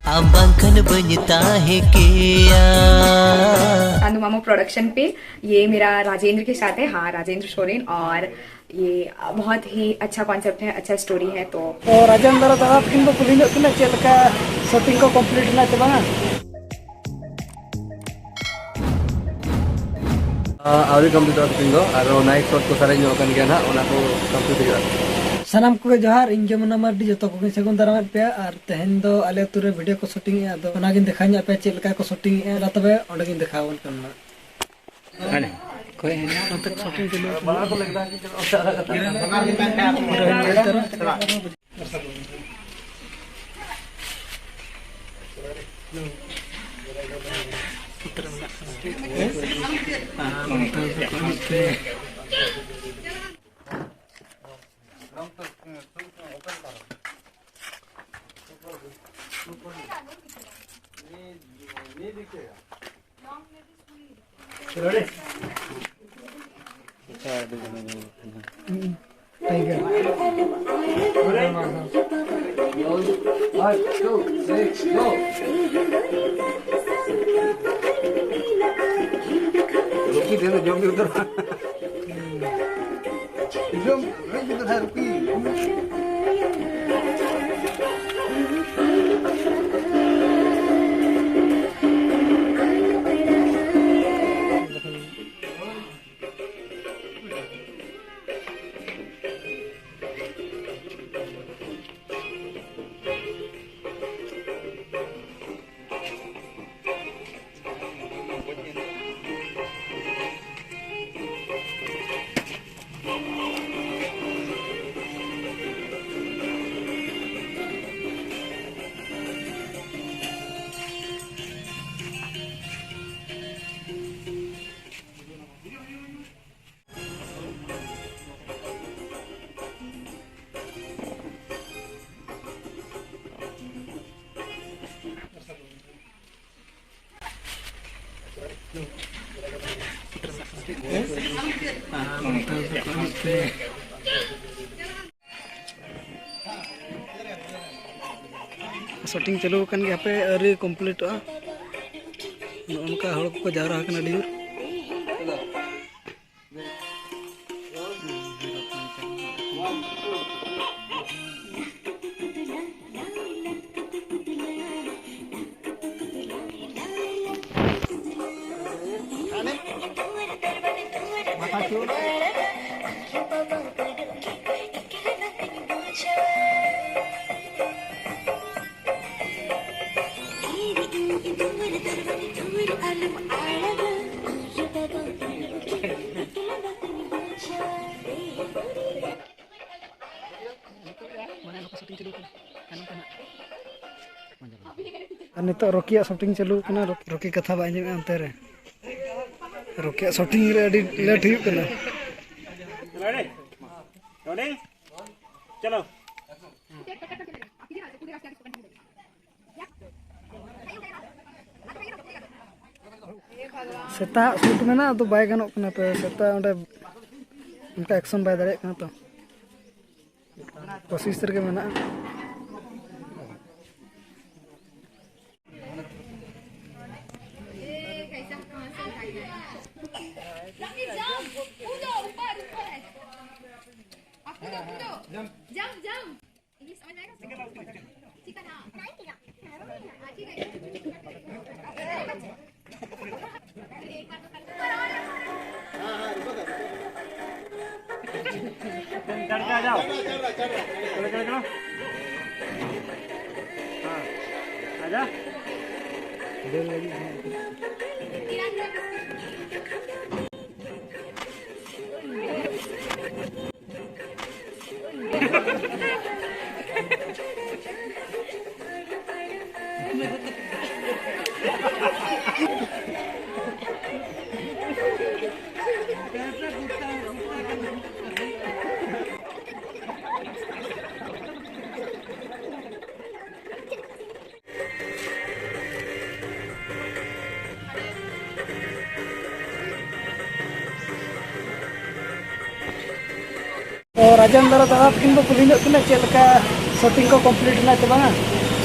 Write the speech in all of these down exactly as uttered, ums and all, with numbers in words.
ᱟᱢ ᱵᱟᱝᱠᱷᱟᱱ ᱵᱟᱹᱧ ᱛᱟᱦᱮᱸ ᱠᱮᱭᱟ᱾ चांदू मामू प्रोडक्शन पे। ये मेरा राजेंद्र के साथ है, हाँ, राजेंद्र सोरेन। और ये बहुत ही अच्छा कॉन्सेप्ट है, अच्छा स्टोरी है। तो ᱛᱚ ᱨᱟᱡᱮᱱ ᱫᱟᱨᱟ ᱫᱟᱫᱟ ᱛᱟᱹᱠᱤᱱ ᱠᱚ ᱠᱩᱞᱤ ᱧᱚᱜ ᱠᱤᱱᱟ ᱪᱮᱫ ᱞᱮᱠᱟ ᱥᱩᱴᱤᱝ ᱠᱚ ᱠᱚᱢᱯᱞᱤᱴ ᱮᱱᱟ ᱪᱮ ᱵᱟᱝᱟ? ᱟᱹᱣᱨᱤ ᱠᱚᱢᱯᱞᱤᱴᱚᱜᱼᱟ ᱥᱩᱴᱤᱝ ᱫᱚ, ᱟᱨᱚ ᱱᱟᱭᱤᱴ ᱥᱚᱴ ᱠᱚ ᱥᱟᱨᱮᱡ ᱧᱚᱜ ᱟᱠᱟᱱ ᱜᱮᱭᱟ ᱱᱟᱦᱟᱜ, ᱚᱱᱟ ᱠᱚ ᱠᱚᱢᱯᱞᱤᱴ ᱦᱩᱭᱩᱜᱼᱟ᱾ ᱥᱟᱱᱟᱢ ᱠᱚᱜᱮ ᱡᱚᱦᱟᱨ, ᱤᱧ ᱜᱮ ᱢᱩᱱᱟ ᱢᱟᱨᱰᱤ, ᱡᱚᱛᱚ ᱠᱚᱜᱮᱧ ᱥᱟᱹᱜᱩᱱ ᱫᱟᱨᱟᱢᱮᱫ ᱯᱮᱭᱟ᱾ ᱟᱨ ᱛᱮᱦᱮᱧ ᱫᱚ ᱟᱞᱮ ᱟᱹᱛᱩ ᱨᱮ ᱵᱷᱤᱰᱤᱭᱳ ᱠᱚ ᱥᱩᱴᱤᱝ ᱮᱜᱼᱟ, ᱟᱫᱚ ᱚᱱᱟᱜᱤᱧ ᱫᱮᱠᱷᱟᱣ ᱧᱚᱜ ᱟᱯᱮᱭᱟ ᱪᱮᱫ ᱞᱮᱠᱟ ᱠᱚ ᱥᱩᱴᱤᱝ ᱮᱜᱼᱟ᱾ ᱫᱮᱞᱟ ᱛᱚᱵᱮ ᱚᱸᱰᱮ ᱜᱤᱧ ᱫᱮᱠᱷᱟᱣ ᱟᱵᱚᱱ ᱠᱟᱱᱟ ᱱᱟᱜ᱾ ᱦᱟᱱᱮ, ᱚᱠᱚᱭ ᱦᱮᱱᱟᱜ? ᱱᱚᱛᱮ ᱥᱩᱴᱤᱝ ᱪᱟᱹᱞᱩ ᱟᱠᱟᱱᱟ᱾ ᱯᱩᱨᱟᱹ ᱦᱩᱭ ᱩᱛᱟᱹᱨᱟ᱾ ᱥᱩᱴᱤᱝ ᱪᱟᱹᱞᱩ ᱟᱠᱟᱱ ᱜᱮᱭᱟ, ᱦᱟᱯᱮ ᱟᱹᱣᱨᱤ ᱠᱚᱢᱯᱞᱤᱴᱚᱜᱼᱟ᱾ ᱱᱚᱜᱼᱚ ᱱᱚᱝᱠᱟ ᱦᱚᱲ ᱠᱚᱠᱚ ᱡᱟᱣᱨᱟ ᱟᱠᱟᱱᱟ ᱟᱹᱰᱤ ᱡᱳᱨ᱾ ᱟᱨ ᱱᱤᱛᱚᱜ ᱨᱚᱠᱤᱭᱟᱜ ᱥᱩᱴᱤᱝ ᱪᱟᱹᱞᱩ ᱠᱟᱱᱟ᱾ ᱨᱚᱠᱤ ᱠᱟᱛᱷᱟ ᱵᱟᱭ ᱟᱸᱡᱚᱢᱮᱜᱼᱟ ᱚᱱᱛᱮ ᱨᱮ᱾ ᱨᱚᱠᱤᱭᱟᱜ ᱥᱩᱴᱤᱝ ᱨᱮ ᱟᱹᱰᱤ ᱞᱮᱴ ᱦᱩᱭᱩᱜ ᱠᱟᱱᱟ᱾ ᱨᱮᱰᱤ? ᱨᱚᱞᱤᱝ? ᱪᱚᱞᱚ᱾ ᱥᱮᱛᱟᱜ ᱥᱩᱴ ᱢᱮᱱᱟᱜᱼᱟ, ᱟᱫᱚ ᱵᱟᱭ ᱜᱟᱱᱚᱜ ᱠᱟᱱᱟ ᱛᱚ, ᱥᱮᱛᱟᱜ ᱚᱸᱰᱮ ᱚᱱᱠᱟ ᱮᱠᱥᱚᱱ ᱵᱟᱭ ᱫᱟᱲᱮᱭᱟᱜ ᱠᱟᱱᱟ ᱛᱚ, ᱠᱳᱥᱤᱥ ᱨᱮᱜᱮ ᱢᱮᱱᱟᱜᱼᱟ᱾ चढ़ के आ जाओ। चलो, चलो, चलो। हाँ, आजा। ᱛᱚ ᱨᱟᱡᱮᱱ ᱫᱟᱨᱟ ᱫᱟᱫᱟ ᱛᱟᱹᱠᱤᱱ ᱫᱚ ᱠᱩᱞᱤ ᱧᱚᱜ ᱠᱤᱱᱟ ᱪᱮᱫ ᱞᱮᱠᱟ ᱥᱩᱴᱤᱝ ᱠᱚ ᱠᱚᱢᱯᱞᱤᱴ ᱮᱱᱟ ᱪᱮ ᱵᱟᱝᱟ?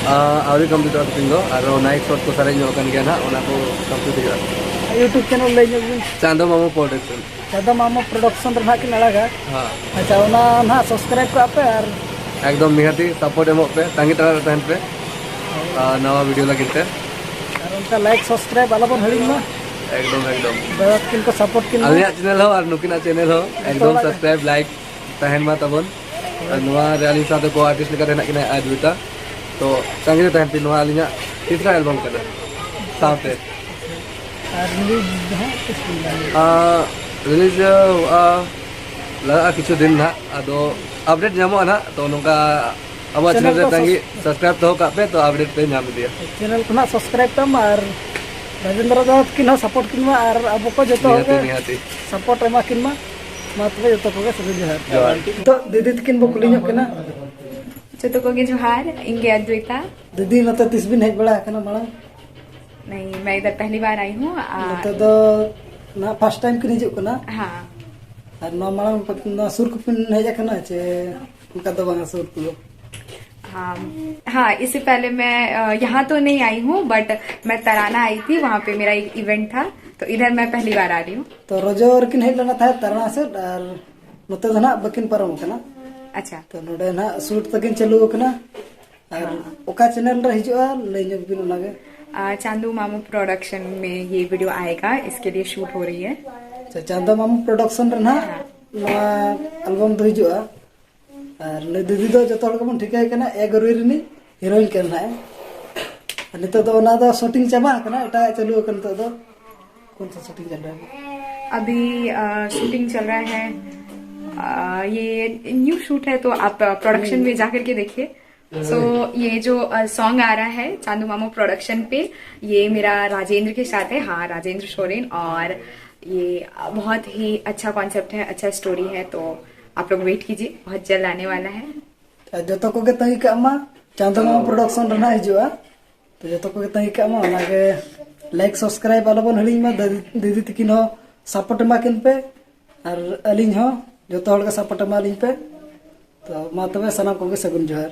ᱟᱹᱣᱨᱤ ᱠᱚᱢᱯᱞᱤᱴᱚᱜᱼᱟ ᱥᱩᱴᱤᱝ ᱫᱚ, ᱟᱨᱚ ᱱᱟᱭᱤᱴ ᱥᱚᱴ ᱠᱚ ᱥᱟᱨᱮᱡ ᱧᱚᱜ ᱟᱠᱟᱱ ᱜᱮᱭᱟ ᱱᱟᱦᱟᱜ, ᱚᱱᱟ ᱠᱚ ᱠᱚᱢᱯᱞᱤᱴ ᱦᱩᱭᱩᱜᱼᱟ᱾ YouTube ᱪᱮᱱᱮᱞ ᱞᱟᱹᱭ ᱧᱚᱜ ᱵᱤᱱ᱾ ᱪᱟᱸᱫᱚ ᱢᱟᱢᱚ ᱯᱨᱚᱰᱟᱠᱥᱚᱱ᱾ ᱪᱟᱸᱫᱚ ᱢᱟᱢᱚ ᱯᱨᱚᱰᱟᱠᱥᱚᱱ ᱨᱮ ᱱᱟᱦᱟᱜ ᱠᱤᱱ ᱟᱲᱟᱜᱟ᱾ ᱦᱮᱸ᱾ ᱟᱪᱪᱷᱟ, ᱚᱱᱟ ᱱᱟᱦᱟᱜ ᱥᱟᱵᱥᱠᱨᱟᱭᱤᱵ ᱠᱟᱜ ᱯᱮ ᱟᱨ ᱮᱠᱫᱚᱢ ᱱᱤᱦᱟᱹᱛᱤ ᱥᱟᱯᱳᱨᱴ ᱮᱢᱚᱜ ᱯᱮ, ᱛᱟᱺᱜᱤ ᱛᱟᱲᱟᱜ ᱨᱮ ᱛᱟᱦᱮᱱ ᱯᱮ ᱟᱨ ᱱᱟᱣᱟ ᱵᱷᱤᱰᱤᱭᱳ ᱞᱟᱹᱜᱤᱫ ᱛᱮ᱾ ᱟᱨ ᱚᱱᱠᱟ ᱞᱟᱭᱤᱠ ᱥᱟᱵᱥᱠᱨᱟᱭᱤᱵ ᱟᱞᱚᱵᱚᱱ ᱦᱤᱲᱤᱧ ᱢᱟ᱾ ᱮᱠᱫᱚᱢ, ᱮᱠᱫᱚᱢ᱾ ᱫᱟᱫᱟ ᱛᱟᱹᱠᱤᱱ ᱠᱚ ᱥᱟᱯᱳᱨᱴ ᱠᱤᱱ ᱢᱟ᱾ ᱟᱹᱞᱤᱧᱟᱜ ᱪᱮᱱᱮᱞ ᱦᱚᱸ ᱟᱨ ᱱᱩᱠᱤᱱᱟᱜ ᱪᱮᱱᱮᱞ ᱦᱚᱸ ᱡᱚᱛᱚ ᱮᱠᱫᱚᱢ ᱦᱚᱲᱟᱜ ᱥᱟᱵᱥᱠᱨᱟᱭᱤᱵ, ᱞᱟᱭᱤᱠ ᱛᱟᱦᱮᱱ ᱢᱟ ᱛᱟᱵᱚᱱ᱾ ᱟᱨ ᱱᱚᱣᱟ ᱨᱮ ᱟᱹᱞᱤᱧ ᱥᱟᱶᱛᱮ ᱠᱳ ᱟᱨᱴᱤᱥᱴ ᱞᱮᱠᱟᱛᱮ ᱦᱮᱱᱟᱜ ᱠᱤᱱᱟ ᱟᱫᱽᱣᱤᱛᱟ᱾ ᱛᱚ ᱛᱟᱺᱜᱤ ᱨᱮ ᱛᱟᱦᱮᱱ ᱯᱮ, ᱱᱚᱣᱟ ᱟᱹᱞᱤᱧᱟᱜ ᱛᱤᱥᱨᱟ ᱮᱞᱵᱟᱢ ᱠᱟᱱᱟ᱾ ᱥᱟᱶᱛᱮ ᱟᱨ ᱨᱤᱞᱤᱡᱽ ᱫᱚ ᱦᱟᱸᱜ ᱛᱤᱥ ᱦᱩᱭᱩᱜᱼᱟ? ᱟᱸ, ᱨᱤᱞᱤᱡᱽ ᱦᱩᱭᱩᱜᱼᱟ, ᱞᱟᱜᱟᱜᱼᱟ ᱠᱤᱪᱷᱩ ᱫᱤᱱ ᱱᱟᱦᱟᱜ, ᱟᱫᱚ ᱟᱯᱰᱮᱴ ᱧᱟᱢᱚᱜᱼᱟ ᱱᱟᱦᱟᱜ᱾ ᱛᱚ ᱱᱚᱝᱠᱟ ᱟᱵᱚᱣᱟᱜ ᱪᱮᱱᱮᱞ ᱪᱮᱱᱮᱞ ᱨᱮ ᱠᱚ ᱛᱟᱺᱜᱤ, ᱥᱟᱵᱥ- ᱥᱟᱵᱥᱠᱨᱟᱭᱤᱵ ᱫᱚᱦᱚ ᱠᱟᱜ ᱯᱮ, ᱛᱚ ᱟᱯᱰᱮᱴ ᱯᱮ ᱧᱟᱢ ᱤᱫᱤᱭᱟ᱾ ᱪᱮᱱᱮᱞ ᱠᱚ ᱱᱟᱦᱟᱜ ᱥᱟᱵᱥᱠᱨᱟᱭᱤᱵ ᱛᱟᱢ ᱟᱨ ᱨᱟᱡᱮᱱᱫᱨᱚ ᱫᱟᱫᱟ ᱛᱟᱹᱠᱤᱱ ᱦᱚᱸ ᱥᱟᱯᱳᱨᱴ ᱠᱤᱱ ᱢᱟ ᱟᱨ ᱟᱵᱚ ᱠᱚ ᱡᱚᱛᱚ ᱦᱚᱲ ᱱᱤᱦᱟᱹᱛᱤ, ᱜᱮ ᱱᱤᱦᱟᱹᱛᱤ᱾ ᱥᱟᱯᱳᱨᱴ ᱮᱢᱟ ᱠᱤᱱ ᱢᱟ᱾ ᱢᱟ ᱛᱚᱵᱮ ᱡᱚᱛᱚ ᱠᱚᱜᱮ ᱥᱟᱹᱜᱩᱱ ᱡᱚᱦᱟᱨ᱾ ᱡᱚᱦᱟᱨ᱾ ᱱᱤᱛᱚᱜ ᱫᱤᱫᱤ ᱛᱟᱹᱠᱤᱱ ᱵᱚ ᱠᱩᱞᱤ ᱧᱚᱜ ᱠᱤᱱᱟ᱾ ᱡᱚᱛᱚ ᱠᱚᱜᱮ ᱡᱚᱦᱟᱨ, ᱤᱧ ᱜᱮ ᱟᱫᱽᱣᱤᱛᱟ᱾ ᱫᱤᱫᱤ, ᱱᱚᱛᱮ ᱛᱤᱥ ᱵᱤᱱ ᱦᱮᱡ ᱵᱟᱲᱟ ᱟᱠᱟᱱᱟ ᱢᱟᱲᱟᱝ? नहीं, मैं इधर पहली बार आई हूँ। आ, ᱱᱚᱛᱮ ᱫᱚ ᱱᱟᱦᱟᱜ ᱯᱷᱟᱥᱴ ᱴᱟᱭᱤᱢ ᱠᱤᱱ ᱦᱤᱡᱩᱜ ᱠᱟᱱᱟ᱾ हाँ। ᱟᱨ ᱱᱚᱣᱟ ᱢᱟᱲᱟᱝ ᱱᱚᱣᱟ ᱥᱩᱨ ᱠᱚᱯᱮ ᱦᱮᱡ ᱟᱠᱟᱱᱟ ᱪᱮ ᱚᱱᱠᱟ ᱫᱚ ᱵᱟᱝᱟ ᱥᱩᱨ ᱠᱚᱫᱚ? हाँ, हाँ, इससे पहले मैं, अ, यहाँ तो नहीं आई हूँ, बट मैं तराना आई थी, वहाँ पे मेरा एक इवेंट था, तो इधर मैं पहली बार आ रही हूँ। ᱛᱚ ᱨᱚᱡᱚ ᱨᱮᱠᱤᱱ ᱦᱮᱡ ᱞᱮᱱᱟ ᱛᱟᱦᱮᱸᱫ ᱛᱟᱨᱟᱱᱟ ᱥᱮᱫ, ᱟᱨ ᱱᱚᱛᱮ ᱫᱚ ᱱᱟᱦᱟᱜ ᱵᱟᱹᱠᱤᱱ ᱯᱟᱨᱚᱢ ᱟᱠᱟᱱᱟ᱾ अच्छा। ᱛᱚ ᱱᱚᱰᱮ ᱱᱟᱦᱟᱜ ᱥᱩᱴ ᱛᱟᱹᱠᱤᱱ ᱪᱟᱹᱞᱩ ᱟᱠᱟᱱᱟ᱾ ᱟᱨ ᱚᱠᱟ ᱪᱮᱱᱮᱞ ᱨᱮ ᱦᱤᱡᱩᱜᱼᱟ, ᱞᱟᱹᱭ ᱧᱚᱜ ᱵᱤᱱ ᱚᱱᱟᱜᱮ᱾ ᱟᱨ ᱪᱟᱸᱫᱩ ᱢᱟᱢᱩ ᱯᱨᱚᱰᱟᱠᱥᱚᱱ ᱢᱮ ᱭᱮ ᱵᱷᱤᱰᱤᱭᱳ ᱟᱭᱮᱜᱟ, ᱤᱥᱠᱮ ᱞᱤᱭᱮ ᱥᱩᱴ ᱦᱳ ᱨᱟᱦᱤ ᱦᱟᱭ᱾ ᱟᱪᱪᱷᱟ, ᱪᱟᱸᱫᱚ ᱢᱟᱢᱩ ᱯᱨᱚᱰᱟᱠᱥᱚᱱ ᱨᱮ ᱱᱟᱦᱟᱜ ᱱᱚᱣᱟ ᱟᱞᱵᱚᱢ ᱫᱚ ᱦᱤᱡᱩᱜᱼᱟ᱾ ᱟᱨ ᱱᱩᱭ ᱫᱤᱫᱤ ᱫᱚ ᱡᱚᱛᱚ ᱦᱚᱲ ᱜᱮᱵᱚᱱ ᱴᱷᱤᱠᱟᱹᱭ ᱠᱟᱱᱟ, ᱮ ᱜᱟᱹᱨᱩᱭ ᱨᱤᱱᱤᱡ ᱦᱤᱨᱳᱭᱤᱱ ᱠᱟᱱ ᱱᱟᱦᱟᱜ᱾ ᱟᱨ ᱱᱤᱛᱚᱜ ᱫᱚ ᱚᱱᱟ ᱫᱚ ᱥᱩᱴᱤᱝ ᱪᱟᱵᱟ ᱟᱠᱟᱱᱟ, ᱮᱴᱟᱜ ᱪᱟᱹᱞᱩ ᱟᱠᱟᱱ ᱱᱤᱛᱚᱜ ᱫᱚ᱾ कौन सा शूटिंग चल रहा है अभी? अ, शूटिंग चल रहा है, अ, ये न्यू शूट है, तो आप, अ, प्रोडक्शन में जाकर के देखिए। सो ये जो, अ, सॉन्ग आ रहा है चांदू मामू प्रोडक्शन पे, ये मेरा राजेंद्र के साथ है, हाँ, राजेंद्र सोरेन। और ये, अ, बहुत ही अच्छा कॉन्सेप्ट है, अच्छा स्टोरी है, तो आप लोग वेट कीजिए, बहुत जल्द आने वाला है। ᱟᱨ ᱡᱚᱛᱚ ᱠᱚᱜᱮ ᱛᱟᱺᱜᱤ ᱠᱟᱜ ᱢᱟ, ᱪᱟᱸᱫᱚ ᱢᱟᱢᱟ ᱯᱨᱚᱰᱟᱠᱥᱚᱱ ᱨᱮᱱᱟᱜ ᱦᱤᱡᱩᱜᱼᱟ᱾ ᱛᱚ ᱡᱚᱛᱚ ᱠᱚᱜᱮ ᱛᱟᱺᱜᱤ ᱠᱟᱜ ᱢᱟ, ᱚᱱᱟᱜᱮ ᱞᱟᱭᱤᱠ ᱥᱟᱵᱥᱠᱨᱟᱭᱤᱵ ᱟᱞᱚᱵᱚᱱ ᱦᱤᱲᱤᱧ ᱢᱟ᱾ ᱫᱤᱫᱤ, ᱫᱤᱫᱤ ᱛᱟᱹᱠᱤᱱ ᱦᱚᱸ ᱥᱟᱯᱳᱨᱴ ᱮᱢᱟ ᱠᱤᱱ ᱯᱮ, ᱟᱨ ᱟᱹᱞᱤᱧ ᱦᱚᱸ ᱡᱚᱛᱚ ᱦᱚᱲ ᱜᱮ ᱥᱟᱯᱳᱨᱴ ᱮᱢᱟ ᱞᱤᱧ ᱯᱮ᱾ ᱛᱚ ᱢᱟ ᱛᱚᱵᱮ ᱥᱟᱱᱟᱢ ᱠᱚᱜᱮ ᱥᱟᱹᱜᱩᱱ ᱡᱚᱦᱟᱨ᱾